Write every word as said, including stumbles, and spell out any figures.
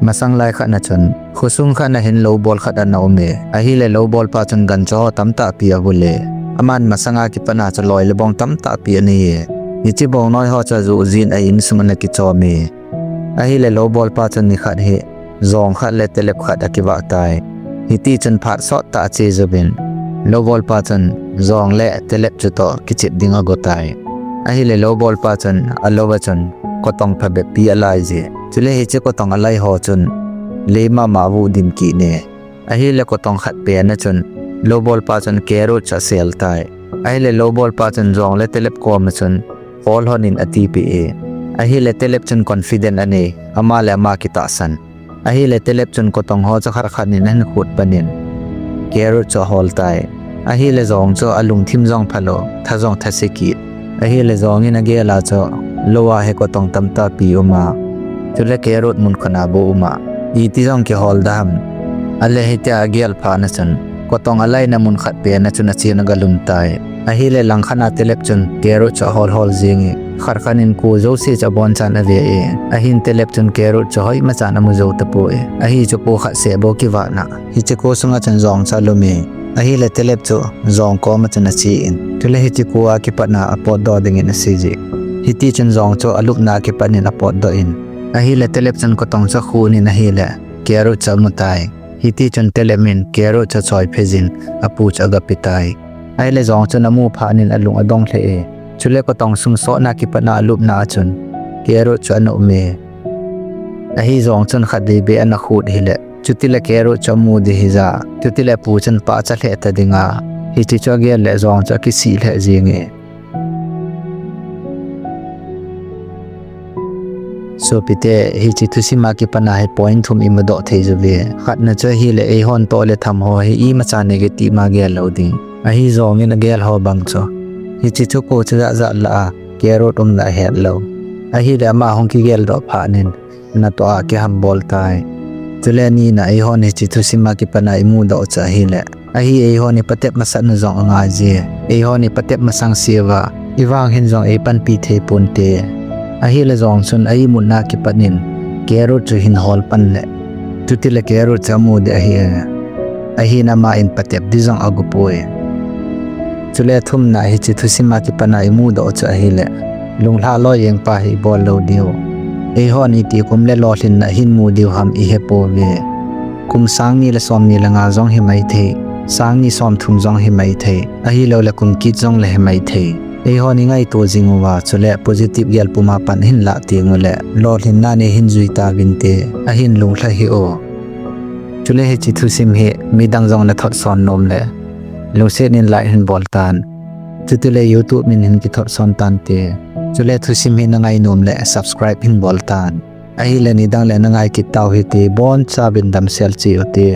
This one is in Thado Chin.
Masang lai khat na chun, khosung khat na hin loubol khat ana um e. Ahile loubol pa chun gancha ho tamtah pi avul e. Aman masanga kipat na chu loi le bong tamtah pi anei e. Hiche bongnoi ho chu ajoh jin a insung ana kichom e. Ahile loubol pa chun nikhat hi, jong khat le telep khat akivah tai. Hiti chun phat sot tah ache jouvin, loubol pa chun jong le telep chu toh kichep ding ago tai. Ahile loubol pa chun alou a chun kotong phabep pi alai je. Chule hiche kotong alai ho chun lei mama avu dim kit e. Ahile kotong khat pen a chun loubol pa chun carrot chu asel tai. Ahile loubol pa chun jong le telep kom a chun hol hon in atipeh e. Ahile telep chun confident anei, ama le ama kitahsan. Ahile telep chun kotong ho chu khat khat in ahin khut pan in carrot chu ahol tai. Ahile jong chu alungthim jong phalou, tha jong thase kit. Ahile jong in agel a chu, lou a hi kotong tamtah pi um a, chule carrot mun khat na bou um a, iti jong kihol da ham. Ale hitia agel phat na chun, kotong alaina mun khat pen a chun achen agalum tai. Ahile langkhat na telep chun carrot chu ahol hol jing e. Khat khat in ko jouse chu abonchan ave e. Ahin telep chun carrot chu hoima chan amu jou tapoi. Ahi chu ko khat seh bou kivah na. Hiche ko sunga chun jong chu alum e. Ahile telep chu jong kom a chun ache in, chule hiche ko a kipat na apotdoh ding in asei je. Hiti chun jong chu alupna a kipat in apotdoh in, ahile telep chun kotong chu akhun in ahile carrot chu amu tai. Hiti chun telep in carrot chu achoi phe jin apu chu agape tai. Ahile jong chun amu phat in alung adong lheh e. Chule kotong sung sotna a kipat na alupna a chun carrot chu ana um e. Ahi jong chun khat vei beh ana khut hile, chutile carrot chu amu ding ahija. Chutile apu chun pachat lheh ta ding a, hiche chu agel le jong chu akisih lheh jing e. Sopite, hiche thusim a kipat na hi point thum imudoh thei uve. Khatna chu ahile eihon toh le tham ho hi imacha negative ma gel lou ding. Ahi jong in agel ho bang chu, hiche chu ko chu jat jat lah a carrot umna ahet lou. Ahile ama hung kigeldoh phat in natoh a kihambol tai. Chule nina eihon hiche thusim a kipat na imudoh chu ahile, ahi eihon ipatep masatna jong angai je. Eihon ipatep masang seuva, ivang hin jong eipanpi thei ponte. Ahile jong chun a imutna a kipat in carrot chu ahin hol pan le, chutile carrot chu amu ding ahi e. Ahin ama in patep ding jong ago poi. Chule thumna hiche thusim a kipat na imudoh chu ahile, lunglhah loi jeng pa hi ibol lou diu. Eihon iti kum le lolhinna ihin mu diu ham ihepouve. Kum sang ni le som ni le nga jong himaithei, sang ni som thum jong himaithei, ahiloule kum kit jongle himaithei. Eihon ingaito jing uva, chule positive gel puma pan ihin lah tengule, lolhinna in eihin jui tauvinte, ahin lunglha hih o. Chule hiche thusim hi midang jong nathotson nom le, lungset in like hin bol tan. Chutile YouTube min hin kithotson tante. Chule thusim hi nangai nom le subscribe hin bol tan. Ahile nidang le nangai kit tau hite, bonchauvin damsel cheh ute.